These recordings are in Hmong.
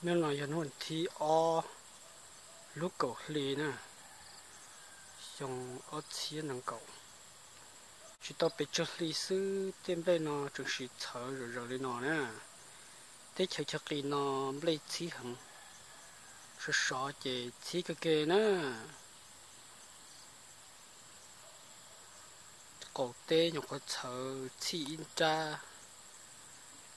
Hnub no yog hnub thib ob lub kaum hli na, xyoo ob txhiab nees nkaum. Tsis tau pes tsawg hli xwb tej nplej no tseem sim txhawv zom zaws li no na. Teb chaws chaw qis no nplej txhib heev, sov sov ces txhib kawg kiag na. Qaum teb nyuam qhuav txhawv txhij ib nrab,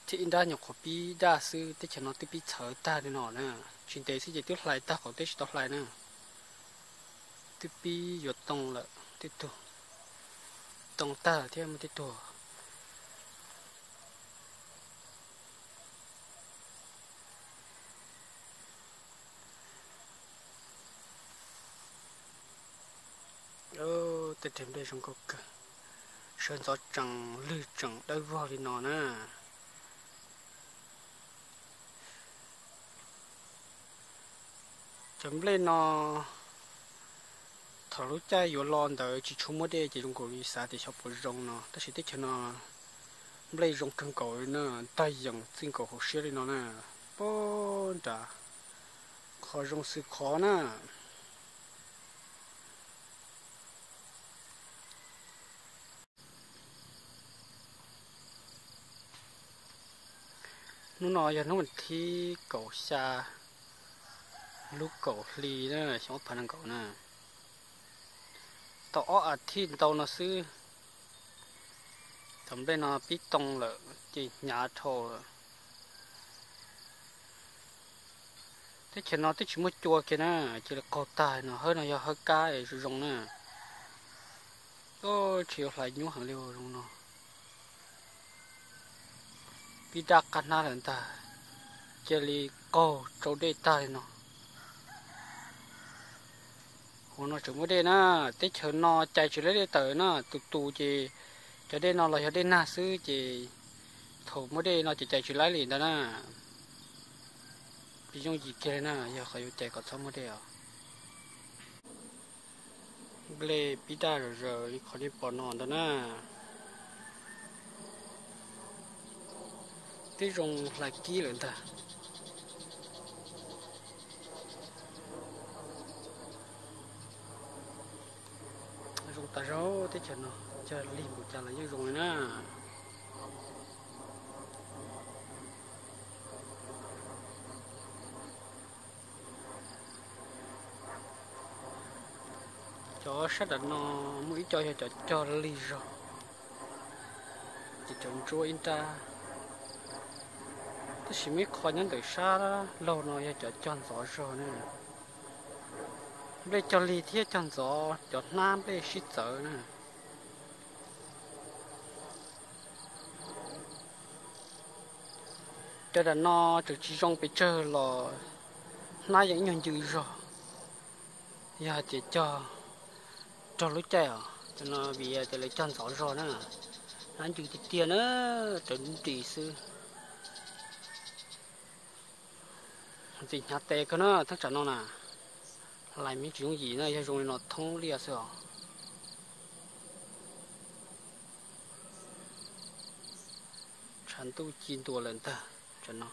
txhij ib nrab nyuam qhuav pib daj xwb, teb chaws no twb pib txhawv tag li no na. Tsis ntev xwb ces twb hlais tag, qaum teb tsis tau hlais na. Twb pib yuav too lawm, tej tug too tag thiab muaj tej tug. Tej rag nplej zoo nkauj kawg, sawv ntxov tsees lwg tsees dawb vog li no na. Cov nplej no thaum lub caij yuav los ntawd tsis tshua muaj dej ces zoo nkaus li xav tias xyov puas zoo no, tab sis teb chaws no nplej zoo kawg nkaus li na, ntag yees txij nkaus hauv siab li no na. Pab nram qhov zoo xwm qhov na. Hnub no yog hnub thib kaum xya lub kaum hli na, xyoo ob phav nees nkaum na. Tau ob as thiv ntau no xwb, cov nplej no pib too lawm ces hnyav dhau lawm. Teb chaws no twb tsis muaj cua kiag na, cia li qaug tag no. Hawb no yog hawb kab zoo zoo na. Tsis yuav hlais nyuaj heev li zoo no. Pib daj qab hnab lawm ntag, cia li qaug tsau dej tag li no. Hauv no tseem muaj dej na, teb chaws no cais tsis laib dej tawm na, tus tus ces cov dej no los yog dej nag xwb ces thaum muaj dej no ces cais tsis laib li ntag na. Tsis yooj yim kiag li na, yog qhov yuav cais kom txhob muaj dej os. Nplej pib daj zom zaws li qhov nej pom no ntag na. Twb zoo hlais kib lawm ntag. Zoo tas zog teb chaws no, cog lig npaum cas los yeej zoo li na. Cov sab nram no muaj ib co yog cov cog lig zog, ces cov ntsuab ib nrab. Tab sis muaj ib qho nyob ntawm sab laug no yog cov cog ntxov zog na. Nplej cog lig thiab cog ntxov, cov hnab nplej sib txawv na. Cov nram no tseem tsis zoo pes tsawg los hnab yeej ib nyuag ncw zog. Yog hais tias cog raug lub caij os, cov no vim tias lawv cog ntxov zog na, hnab ncw tiag tiag na, rawv nris xwb. Ntxim hnyav tes kawg na thaj tsam no na, hlais me tsis yooj yim na, yog zoo li no thoob liaj xwb os. Tshav ntuj ci ntua lawm ntag tsam no.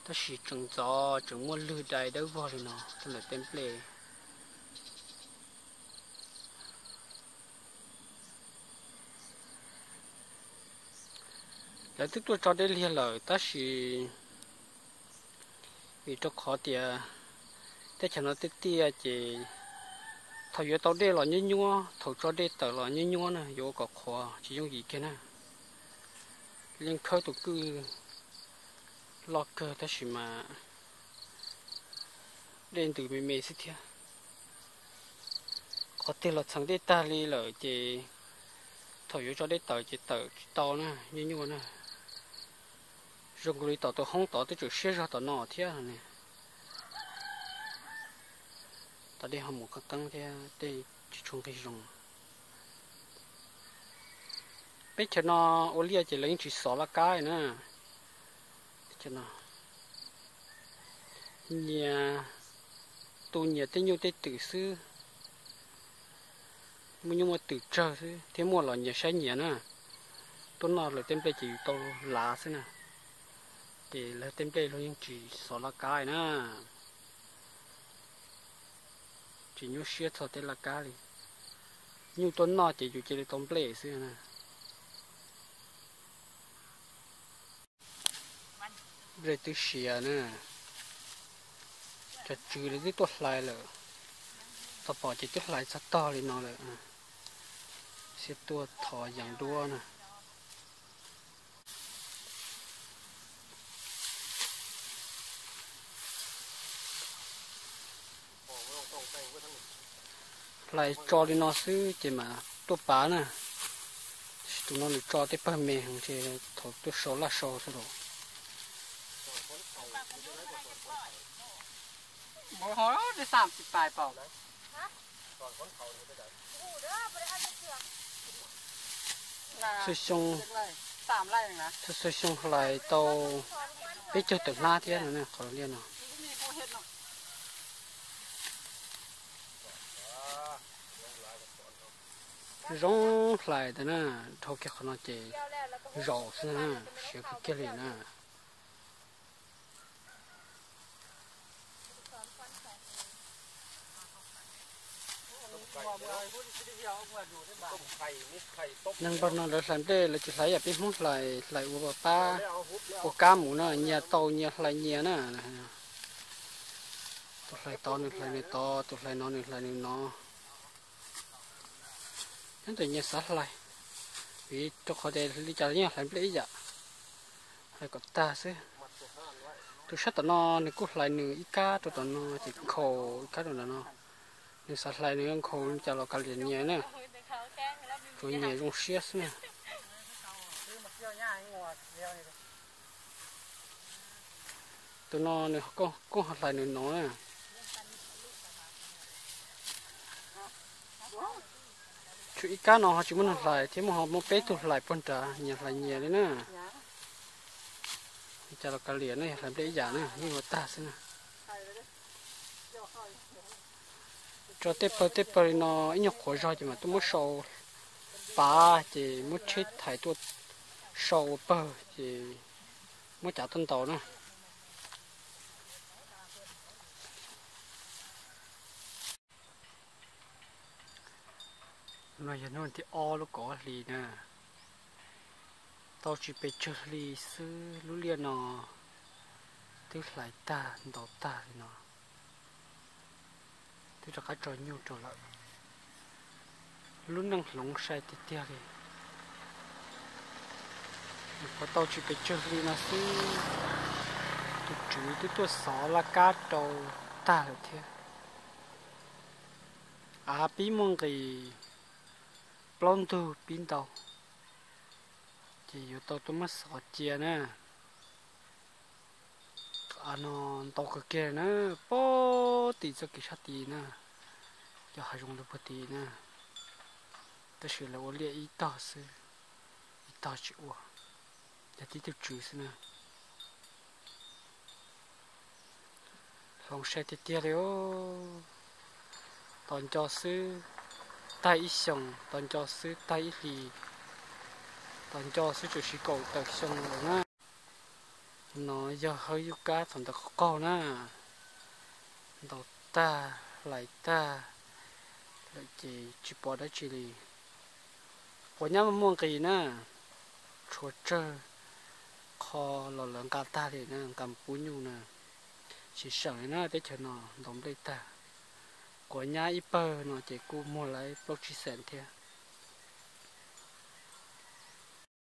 Tab sis tseem ntxov tseem muaj lwg dai dawb vog li no rau ntawm tej nplej. Lawv twb tuaj tso dej liag lawm tab sis vim rau qhov tias teb chaws no tiaj tiaj ces thaum yuav tau dej los nyuaj nyuab, thaum tso dej tawm los nyuaj nyuab na, yuav ua kom qhuav tsis yooj yim kiag na. Yeej khawb tus kwj loj kawg tab sis mas dej ntws me me xwb thiab. Qhov twg los txheem dej tag li lawm ces thaum yuav tso dej tawm ces tawm tsis tau na, nyuaj nyuaj na. Zoo nkaus li tom tus hoob tod twb tseem siab zog tom no thiab ne. Tom dej ho mus qeeb qeeb thiab tej tsis tshua nqig zoo. Peb chaw no ua liaj ces lawv yeej tsis xov laj kab na. Nyias tu nyias tej nyuj tej twm xwb, muaj nyuj muaj twm tsawg xwb thiab muaj los nyias saib nyias na. Tuaj noj lawv tej nplej ces yus tau lav xwb na. Ces lawv tej nplej luag yeej tsis xov laj kab na, tsis nyuaj siab txog tej laj kab li. Nyuj tuaj noj ces yus cia li tau nplej xwb na. Nplej twb siav na, cov tswv lawv twb tuaj hlais lawm, txog pom ces twb hlais txog tog li no lawm. Xiab tuaj thov yees duab na. Hlais tso li no xwb ces mam tuaj pav na. Tab sis tus no nws tso tej pawg me heev ces thaum tuaj sau laj sau xwb los. Xyoo, xyoo hlais tau peb caug tawm hnab thiab no qhov liaj no. Zoo hlais ntawd na, dhau kiag qhov no ces zaum xwb na, siav kawg kiag li na. Neeg npag no lawv hlais nplej lawv tsis hlais yam peb Hmoob hlais, hlais ua pab, ua kab mus na, nyias tau nyias hlais nyias na. Tus hlais tod nws hlais nws tod, tus hlais no nws hlais nws no. Nyob ntawm nyias xav hlais, vim rau qhov tias li cas los yeej hlais nplej ib yam, hlais kom tag xwb. Tus sab tom no nws kuj hlais nws ib kab rau tom no ces nkhaus ib kab rau ntawm no. Nws xav hlais nws nkhaus li cas los kav liam nyias na, tsuas nyias zoo siab xwb na. Tus no nws kuj ho hlais nws no na. Tshuav ib kab no ho tsis muaj neeg hlais thiab, muaj ho muaj peb tug hlais puag nrad, nyias hlais nyias li na. Li cas los kav liam na, yog hlais nplej ib yam na yeej ua tag xwb na. Tso tej pawg tej pawg li no ib nyuag qhuav zog ces mam tuaj muab sau pav ces muab tsheb thais tuaj sau ua pawg ces muab cav tuaj ntaus na. No yog hnub thib ob lub kaum ob hlis na, tau tsis pes tsawg hli xwb lub liaj no twb hlais tag ntaus tag li no, twb rov qab tso nyuj rau lawm. Lub neej hloov sai tiag tiag li. Nyuam qhuav tau tsis pes tsawg hli no xwb, tus tswv twb tuaj xov laj kab rau tag lawm thiab. Av pib muaj nqis, plaub ntug pib ntau, ces yuav tau tuaj muab xov cia na. Av no ntau kawg kiag na, puag tim txoj kev sab tid na, cov hav zoov ntawd puag tid na. Tab sis lawv ua liaj ib tog xwb, ib tog tsis ua, yog tib tug tswv xwb na. Hloov sai tiag tiag li os. Tos nco xwb tag ib xyoos, tos nco xwb tag ib hlis, tos nco xwb tsuas siv kaum tawm xyoo lawm na. No yog hawb yub kab thaum ntawd qaug qaug na, ntaus tag hlais tag lawm ces tsis pom dab tsi li. Quav nyab muaj nqis na, tshuav tsawg qho los lawv nqa tag li na, nqa mus pub nyuj na. Tsis seem li na, teb chaws no ntaus nplej tag. Quav nyab ib pawg no ces kuj muag lawm plaub tsib xees thiab.